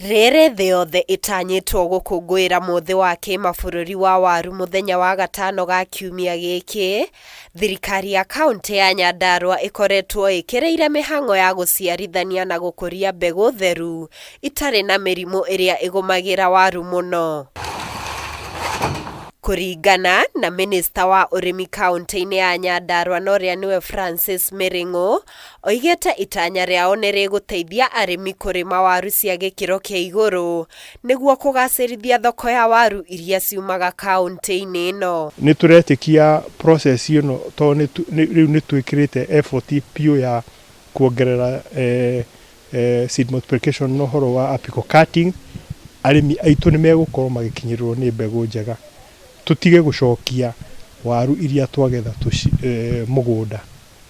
Rĩrĩ thĩ yothe ĩtanyĩtwo gũkũngũĩra mũthĩ wa kĩmabũrũri wa waru mũthenya wa gatano ga kiumia gĩkĩ, thirikari ya kauntĩ ya Nyandarua ĩkoretwo ĩkĩrĩire mĩhang'o ya gũciarithania na gũkũria mbegũ theru itarĩ na mĩrimũ ĩrĩa ĩgũmagĩra waru mũno. Kũringana na mĩnĩsta wa ũrĩmi kauntĩ-inĩ ya Nyandarua na ũrĩa nĩwe Francis Mĩrĩng'ũ, Oigĩte itanya rĩao nĩ rĩgũteithia arĩmi kũrĩma waru cia gĩkĩro kĩa igũrũ nĩguo kũgacĩrithia thoko ya waru iria ciumaga kaũntĩ-inĩ ĩno. Nĩ tũretĩkia process ĩno tondũ rĩu nĩ twĩkĩrĩte effort biũ ya kuongerera seed multiplication na ũhoro wa apical cutting, arĩmi aitũ nĩ megũkorwo magĩkinyĩrĩrwo nĩ mbegũ njega. Tũtige gũcokia waru iria twagetha mũgũnda.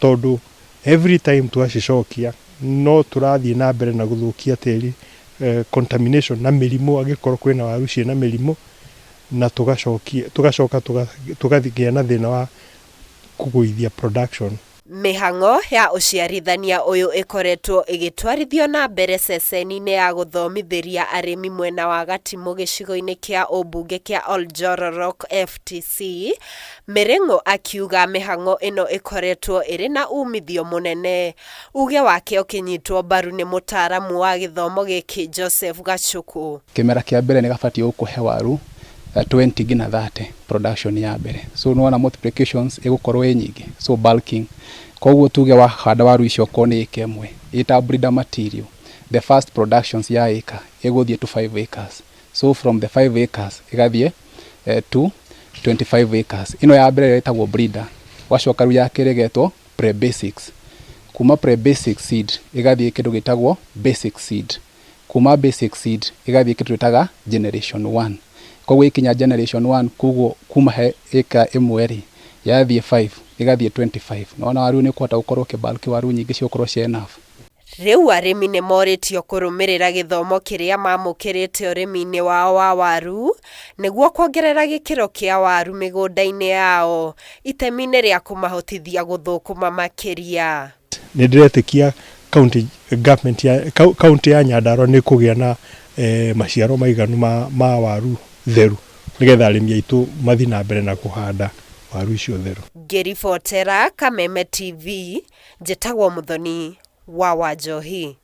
Tondũ every time twacicokia no tũrathiĩ na mbere na gũthũkia tĩri, contamination na mĩrimũ angĩkorwo kwĩna waru ciĩna mĩrimũ, na tũgacokia tũgacoka tũkagĩa na thĩna wa kũgũithia production. Mĩhang'o ya ũciarithania ũyũ ĩkoretwo ĩgĩtwarithio na mbere ceceni-inĩ ya gũthomithĩria arĩmi mwena wa Gatimũ gĩcigo-inĩ kĩa ũmbunge kĩa Oljororok FTC, Mĩrĩng'ũ akiuga mĩhang'o ĩno ĩkoretwo ĩrĩ na umithio mũnene, uge wake ũkĩnyitwo mbaru nĩ mũtaaramu wa gĩthomo gĩkĩ Joseph Gachũkũ. Kĩmera kĩa mbere nĩ gabatiĩ gũkũhe waru 20 nginya 30 production ya mbere, so nĩ wona multiplications ĩgũkorwo ĩ nyingĩ, so bulking. Koguo tuge wahanda waru icio okorwo nĩ ĩka ĩmwe ĩ ta breeder material, the first productions ya ĩka ĩgũthiĩ to 5 acres, so from the 5 acres ĩgathiĩ to 25 acres. Ĩno ya mbere ĩtagwo breeder, wacoka rĩu ya kerĩ ĩgetwo pre-basics. Kuma pre-basic seed ĩgathiĩ kĩndũ gĩtagwo basic seed. Kuma basic seed ĩgathiĩ kĩndũ twĩtaga generation 1. Koguo ĩkinya generation 1, koguo kuma he ĩka ĩmwe rĩ, yathiĩ 5 ĩgathiĩ 25. Nĩwona waru nĩ ũkũhota gũkorwo ũkĩ bulk waru nyingĩ cigũkorwo ciĩ enough. Rĩu arĩmi nĩ morĩtio kũrũmĩrĩra gĩthomo kĩrĩa mamũkĩrĩte ũrĩmi-inĩ wao wa waru nĩguo kuongerera gĩkĩro kĩa waru mĩgũnda-inĩ yao itemi-inĩ rĩa kũmahotithia gũthũkũma makĩria. Nĩ ndĩretĩkia county government ya county ya Nyandarua nĩ kũgĩa na maciaro maiganu ma waru theru nĩgetha arĩmi aitũ mathiĩ na mbere na kũhanda waru icio theru. Ngĩribotera Kameme TV, njĩtagwo Mũthoni wa Wanjohi.